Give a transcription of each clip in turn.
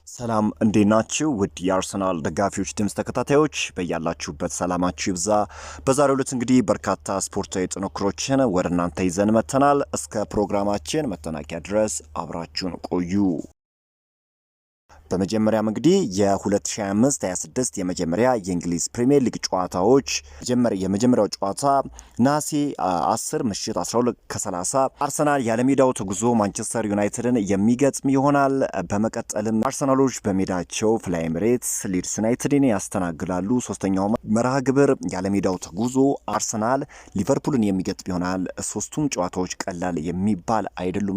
ሰላም፣ እንዴት ናችሁ? ውድ የአርሰናል ደጋፊዎች ድምፅ ተከታታዮች፣ በያላችሁበት ሰላማችሁ ይብዛ። በዛሬው ዕለት እንግዲህ በርካታ ስፖርታዊ ጥንቅሮችን ወደ እናንተ ይዘን መጥተናል። እስከ ፕሮግራማችን መጠናቀቂያ ድረስ አብራችሁን ቆዩ። በመጀመሪያም እንግዲህ የ2025/26 የመጀመሪያ የእንግሊዝ ፕሪሚየር ሊግ ጨዋታዎች፣ የመጀመሪያው ጨዋታ ነሐሴ 10 ምሽት 12 ከ30 አርሰናል ያለሜዳው ተጉዞ ማንቸስተር ዩናይትድን የሚገጥም ይሆናል። በመቀጠልም አርሰናሎች በሜዳቸው ፍላይ ኤምሬትስ ሊድስ ዩናይትድን ያስተናግዳሉ። ሶስተኛው መርሃ ግብር ያለሜዳው ተጉዞ አርሰናል ሊቨርፑልን የሚገጥም ይሆናል። ሶስቱም ጨዋታዎች ቀላል የሚባል አይደሉም።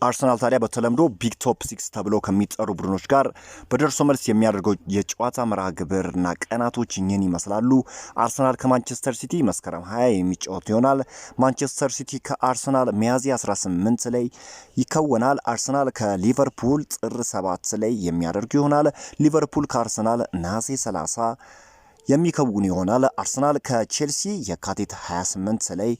አርሰናል ታዲያ በተለምዶ big top six ተብለው ከሚጠሩ ቡድኖች ጋር በደርሶ መልስ የሚያደርገው የጨዋታ መርሃ ግብርና ቀናቶች እኚህን ይመስላሉ። አርሰናል ከማንቸስተር ሲቲ መስከረም 20 የሚጫወቱ ይሆናል። ማንቸስተር ሲቲ ከአርሰናል ሚያዝያ 18 ላይ ይከወናል። አርሰናል ከሊቨርፑል ጥር 7 ላይ የሚያደርጉ ይሆናል። ሊቨርፑል ከአርሰናል ነሐሴ 30 የሚከውን ይሆናል። አርሰናል ከቼልሲ የካቲት 28 ላይ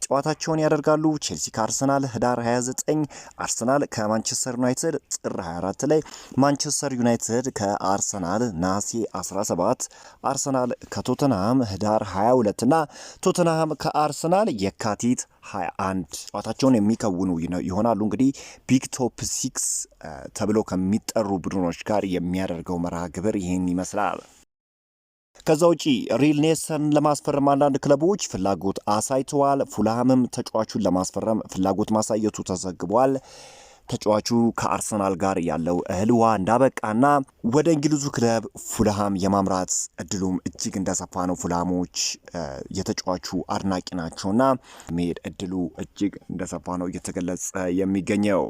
ጨዋታቸውን ያደርጋሉ። ቼልሲ ከአርሰናል ህዳር 29፣ አርሰናል ከማንቸስተር ዩናይትድ ጥር 24 ላይ፣ ማንቸስተር ዩናይትድ ከአርሰናል ነሐሴ 17፣ አርሰናል ከቶተንሃም ህዳር 22 እና ቶተንሃም ከአርሰናል የካቲት 21 ጨዋታቸውን የሚከውኑ ይሆናሉ። እንግዲህ big top six ተብለው ከሚጠሩ ቡድኖች ጋር የሚያደርገው መርሃ ግብር ይህን ይመስላል። ከዛ ውጪ ሪል ኔሰን ለማስፈረም አንዳንድ ክለቦች ፍላጎት አሳይተዋል። ፉልሃምም ተጫዋቹን ለማስፈረም ፍላጎት ማሳየቱ ተዘግቧል። ተጫዋቹ ከአርሰናል ጋር ያለው እህል ውሃ እንዳበቃና ወደ እንግሊዙ ክለብ ፉልሃም የማምራት እድሉም እጅግ እንደሰፋ ነው። ፉልሃሞች የተጫዋቹ አድናቂ ናቸውና መሄድ እድሉ እጅግ እንደሰፋ ነው እየተገለጸ የሚገኘው።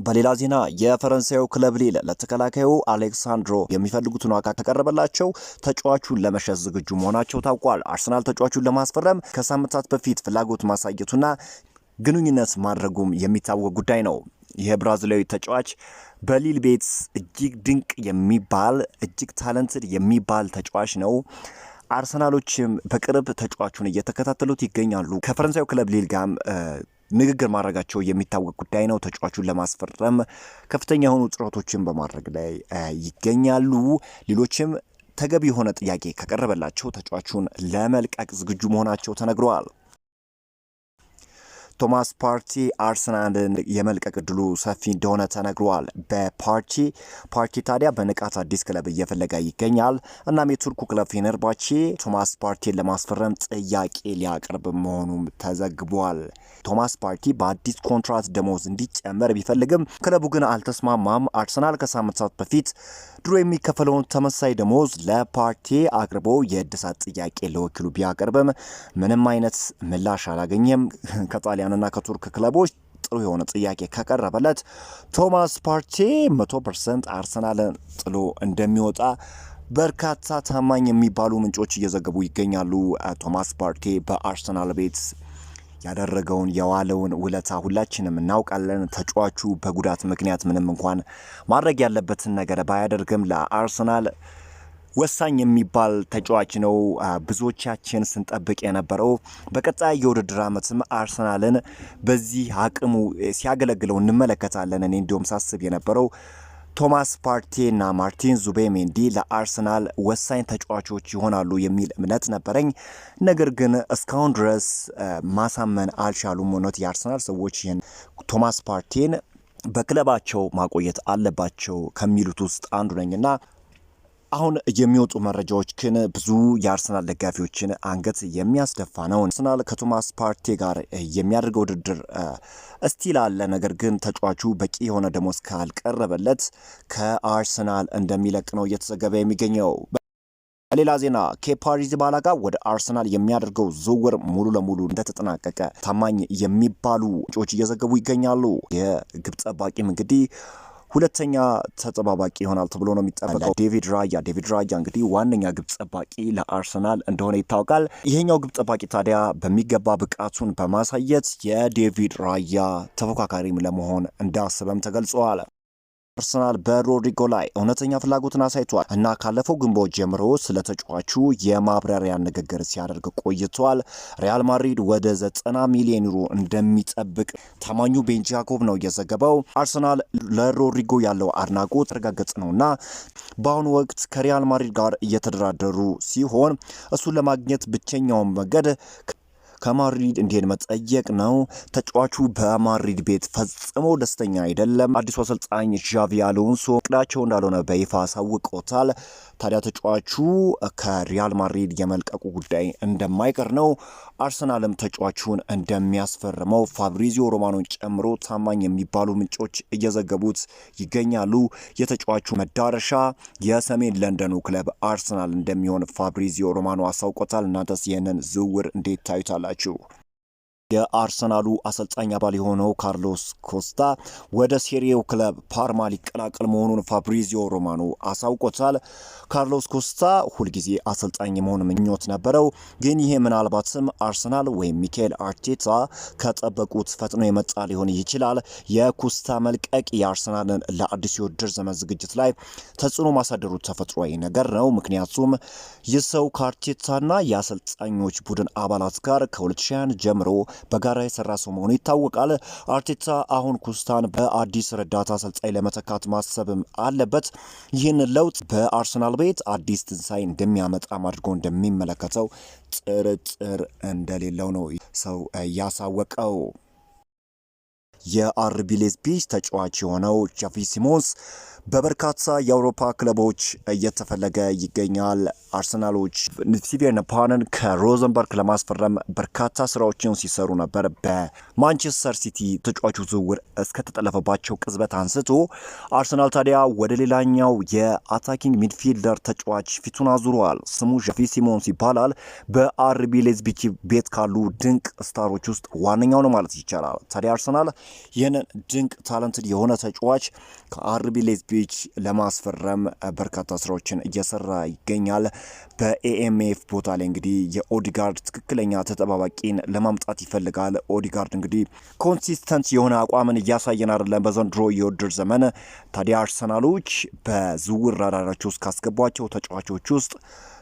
በሌላ ዜና የፈረንሳዩ ክለብ ሊል ለተከላካዩ አሌክሳንድሮ የሚፈልጉትን ዋጋ ከቀረበላቸው ተጫዋቹን ለመሸጥ ዝግጁ መሆናቸው ታውቋል። አርሰናል ተጫዋቹን ለማስፈረም ከሳምንታት በፊት ፍላጎት ማሳየቱና ግንኙነት ማድረጉም የሚታወቅ ጉዳይ ነው። ይህ ብራዚላዊ ተጫዋች በሊል ቤት እጅግ ድንቅ የሚባል፣ እጅግ talented የሚባል ተጫዋች ነው። አርሰናሎችም በቅርብ ተጫዋቹን እየተከታተሉት ይገኛሉ። ከፈረንሳዩ ክለብ ሊል ጋርም ንግግር ማድረጋቸው የሚታወቅ ጉዳይ ነው። ተጫዋቹን ለማስፈረም ከፍተኛ የሆኑ ጥረቶችን በማድረግ ላይ ይገኛሉ። ሌሎችም ተገቢ የሆነ ጥያቄ ከቀረበላቸው ተጫዋቹን ለመልቀቅ ዝግጁ መሆናቸው ተነግረዋል። ቶማስ ፓርቲ አርሰናልን የመልቀቅ እድሉ ሰፊ እንደሆነ ተነግሯል። በፓርቲ ፓርቲ ታዲያ በንቃት አዲስ ክለብ እየፈለገ ይገኛል። እናም የቱርኩ ክለብ ፌነርባቼ ቶማስ ፓርቲን ለማስፈረም ጥያቄ ሊያቀርብ መሆኑም ተዘግቧል። ቶማስ ፓርቲ በአዲስ ኮንትራት ደሞዝ እንዲጨመር ቢፈልግም ክለቡ ግን አልተስማማም። አርሰናል ከሳምንታት በፊት ድሮ የሚከፈለውን ተመሳሳይ ደሞዝ ለፓርቲ አቅርቦ የእድሳት ጥያቄ ለወኪሉ ቢያቀርብም ምንም አይነት ምላሽ አላገኘም። ከጣሊያንና ከቱርክ ክለቦች ጥሩ የሆነ ጥያቄ ከቀረበለት ቶማስ ፓርቲ 100% አርሰናልን ጥሎ እንደሚወጣ በርካታ ታማኝ የሚባሉ ምንጮች እየዘገቡ ይገኛሉ። ቶማስ ፓርቲ በአርሰናል ቤት ያደረገውን የዋለውን ውለታ ሁላችንም እናውቃለን። ተጫዋቹ በጉዳት ምክንያት ምንም እንኳን ማድረግ ያለበትን ነገር ባያደርግም ለአርሰናል ወሳኝ የሚባል ተጫዋች ነው። ብዙዎቻችን ስንጠብቅ የነበረው በቀጣይ የውድድር ዓመትም አርሰናልን በዚህ አቅሙ ሲያገለግለው እንመለከታለን። እኔ እንዲሁም ሳስብ የነበረው ቶማስ ፓርቴ እና ማርቲን ዙቤሜንዲ ለአርሰናል ወሳኝ ተጫዋቾች ይሆናሉ የሚል እምነት ነበረኝ። ነገር ግን እስካሁን ድረስ ማሳመን አልቻሉም። እውነት የአርሰናል ሰዎች ይህን ቶማስ ፓርቴን በክለባቸው ማቆየት አለባቸው ከሚሉት ውስጥ አንዱ ነኝና አሁን የሚወጡ መረጃዎች ግን ብዙ የአርሰናል ደጋፊዎችን አንገት የሚያስደፋ ነው። አርሰናል ከቶማስ ፓርቴ ጋር የሚያደርገው ውድድር still አለ። ነገር ግን ተጫዋቹ በቂ የሆነ ደሞዝ ካልቀረበለት ከአርሰናል እንደሚለቅ ነው እየተዘገበ የሚገኘው። በሌላ ዜና ኬፓ አሪዛባላጋ ወደ አርሰናል የሚያደርገው ዝውውር ሙሉ ለሙሉ እንደተጠናቀቀ ታማኝ የሚባሉ ምንጮች እየዘገቡ ይገኛሉ። የግብ ጠባቂም እንግዲህ ሁለተኛ ተጠባባቂ ይሆናል ተብሎ ነው የሚጠበቀው። ዴቪድ ራያ፣ ዴቪድ ራያ እንግዲህ ዋነኛ ግብ ጠባቂ ለአርሰናል እንደሆነ ይታወቃል። ይሄኛው ግብ ጠባቂ ታዲያ በሚገባ ብቃቱን በማሳየት የዴቪድ ራያ ተፎካካሪም ለመሆን እንዳሰበም ተገልጿል። አርሰናል በሮድሪጎ ላይ እውነተኛ ፍላጎትን አሳይቷል እና ካለፈው ግንቦት ጀምሮ ስለ ተጫዋቹ የማብራሪያ ንግግር ሲያደርግ ቆይቷል። ሪያል ማድሪድ ወደ 90 ሚሊዮን ዩሮ እንደሚጠብቅ ታማኙ ቤን ጃኮብ ነው የዘገበው። አርሰናል ለሮድሪጎ ያለው አድናቆት የተረጋገጠ ነውና በአሁኑ ወቅት ከሪያል ማድሪድ ጋር እየተደራደሩ ሲሆን እሱን ለማግኘት ብቸኛውን መንገድ ከማድሪድ እንዲሄድ መጠየቅ ነው። ተጫዋቹ በማድሪድ ቤት ፈጽሞ ደስተኛ አይደለም። አዲሱ አሰልጣኝ ዣቪ አሎንሶ እቅዳቸው እንዳልሆነ በይፋ አሳውቀውታል። ታዲያ ተጫዋቹ ከሪያል ማድሪድ የመልቀቁ ጉዳይ እንደማይቀር ነው። አርሰናልም ተጫዋቹን እንደሚያስፈርመው ፋብሪዚዮ ሮማኖን ጨምሮ ታማኝ የሚባሉ ምንጮች እየዘገቡት ይገኛሉ። የተጫዋቹ መዳረሻ የሰሜን ለንደኑ ክለብ አርሰናል እንደሚሆን ፋብሪዚዮ ሮማኖ አሳውቆታል። እናንተስ ይህንን ዝውውር እንዴት ታዩታላችሁ? የአርሰናሉ አሰልጣኝ አባል የሆነው ካርሎስ ኮስታ ወደ ሴሪኤው ክለብ ፓርማ ሊቀላቀል መሆኑን ፋብሪዚዮ ሮማኖ አሳውቆታል። ካርሎስ ኮስታ ሁልጊዜ አሰልጣኝ የመሆን ምኞት ነበረው፣ ግን ይሄ ምናልባትም አርሰናል ወይም ሚካኤል አርቴታ ከጠበቁት ፈጥኖ የመጣ ሊሆን ይችላል። የኮስታ መልቀቅ የአርሰናልን ለአዲሱ የውድድር ዘመን ዝግጅት ላይ ተጽዕኖ ማሳደሩ ተፈጥሯዊ ነገር ነው። ምክንያቱም ይህ ሰው ከአርቴታና የአሰልጣኞች ቡድን አባላት ጋር ከ2021 ጀምሮ በጋራ የሰራ ሰው መሆኑ ይታወቃል። አርቴታ አሁን ኩስታን በአዲስ ረዳት አሰልጣኝ ለመተካት ማሰብም አለበት። ይህን ለውጥ በአርሰናል ቤት አዲስ ትንሳኤ እንደሚያመጣም አድርጎ እንደሚመለከተው ጥርጥር እንደሌለው ነው ሰው ያሳወቀው። የአርቢ ሌፕዚግ ተጫዋች የሆነው ጃቪ ሲሞንስ በበርካታ የአውሮፓ ክለቦች እየተፈለገ ይገኛል። አርሰናሎች ሲቪየር ነፓንን ከሮዘንበርግ ለማስፈረም በርካታ ስራዎችን ሲሰሩ ነበር። በማንቸስተር ሲቲ ተጫዋቹ ዝውውር እስከተጠለፈባቸው ቅጽበት አንስቶ አርሰናል ታዲያ ወደ ሌላኛው የ attacking midfielder ተጫዋች ፊቱን አዙሯል። ስሙ ዣቪ ሲሞንስ ይባላል። በአርቢ ሌፕዚግ ቤት ካሉ ድንቅ star ኦች ውስጥ ዋነኛው ነው ማለት ይቻላል። ታዲያ አርሰናል ይህንን ድንቅ talented የሆነ ተጫዋች ከአርቢ ሌፕዚግ ለማስፈረም በርካታ ስራዎችን እየሰራ ይገኛል። በ AMF ቦታ ላይ እንግዲህ የኦዲጋርድ ትክክለኛ ተጠባባቂን ለማምጣት ይፈልጋል። ኦዲጋርድ እንግዲህ consistent የሆነ አቋምን እያሳየን አይደለም በዘንድሮ የውድድር ዘመን። ታዲያ አርሰናሎች በዝውውር ራዳራቸው ውስጥ ካስገቧቸው ተጫዋቾች ውስጥ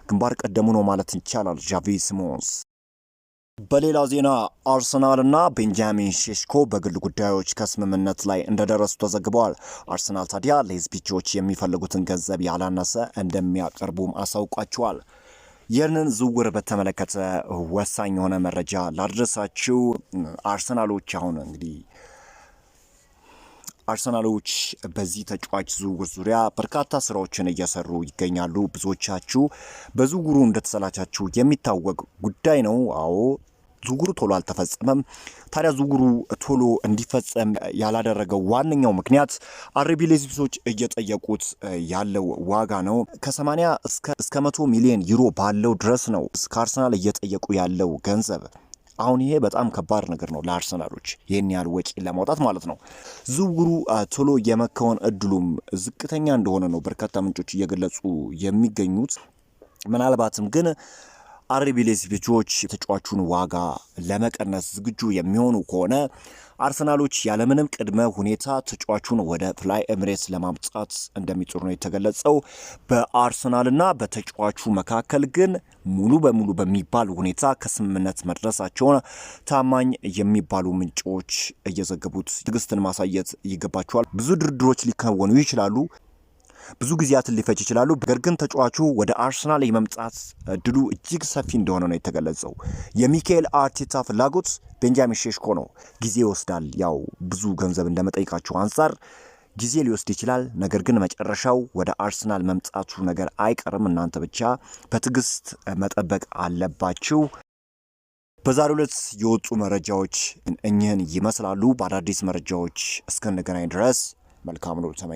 ግንባር ቀደሙ ነው ማለት ይቻላል ዣቪ ሲሞንስ። በሌላ ዜና አርሰናልና ቤንጃሚን ሼሽኮ በግል ጉዳዮች ከስምምነት ላይ እንደደረሱ ተዘግበዋል። አርሰናል ታዲያ ሌፕዚጎች የሚፈልጉትን ገንዘብ ያላነሰ እንደሚያቀርቡም አሳውቋቸዋል። ይህንን ዝውውር በተመለከተ ወሳኝ የሆነ መረጃ ላድረሳችሁ። አርሰናሎች አሁን እንግዲህ አርሰናሎች በዚህ ተጫዋች ዝውውር ዙሪያ በርካታ ስራዎችን እየሰሩ ይገኛሉ። ብዙዎቻችሁ በዝውውሩ እንደተሰላቻችሁ የሚታወቅ ጉዳይ ነው። አዎ፣ ዝውውሩ ቶሎ አልተፈጸመም። ታዲያ ዝውውሩ ቶሎ እንዲፈጸም ያላደረገው ዋነኛው ምክንያት አርቢ ሌፕዚጎች እየጠየቁት ያለው ዋጋ ነው። ከ80 እስከ 100 ሚሊዮን ዩሮ ባለው ድረስ ነው ከአርሰናል እየጠየቁ ያለው ገንዘብ። አሁን ይሄ በጣም ከባድ ነገር ነው ለአርሰናሎች ይህን ያህል ወጪ ለማውጣት ማለት ነው። ዝውውሩ ቶሎ የመከወን እድሉም ዝቅተኛ እንደሆነ ነው በርካታ ምንጮች እየገለጹ የሚገኙት። ምናልባትም ግን አርቢ ሌፕዚጎች የተጫዋቹን ዋጋ ለመቀነስ ዝግጁ የሚሆኑ ከሆነ አርሰናሎች ያለምንም ቅድመ ሁኔታ ተጫዋቹን ወደ ፍላይ ኤምሬትስ ለማምጣት እንደሚጥሩ ነው የተገለጸው። በአርሰናልና በተጫዋቹ መካከል ግን ሙሉ በሙሉ በሚባል ሁኔታ ከስምምነት መድረሳቸውን ታማኝ የሚባሉ ምንጮች እየዘገቡት፣ ትዕግስትን ማሳየት ይገባቸዋል። ብዙ ድርድሮች ሊከወኑ ይችላሉ። ብዙ ጊዜያትን ሊፈጅ ይችላሉ። ነገር ግን ተጫዋቹ ወደ አርሰናል የመምጣት እድሉ እጅግ ሰፊ እንደሆነ ነው የተገለጸው። የሚካኤል አርቴታ ፍላጎት ቤንጃሚን ሼሽኮ ነው። ጊዜ ይወስዳል። ያው ብዙ ገንዘብ እንደመጠየቃቸው አንጻር ጊዜ ሊወስድ ይችላል። ነገር ግን መጨረሻው ወደ አርሰናል መምጣቱ ነገር አይቀርም። እናንተ ብቻ በትዕግስት መጠበቅ አለባችሁ። በዛሬው ዕለት የወጡ መረጃዎች እኚህን ይመስላሉ። በአዳዲስ መረጃዎች እስክንገናኝ ድረስ መልካም ነው ተመኝ።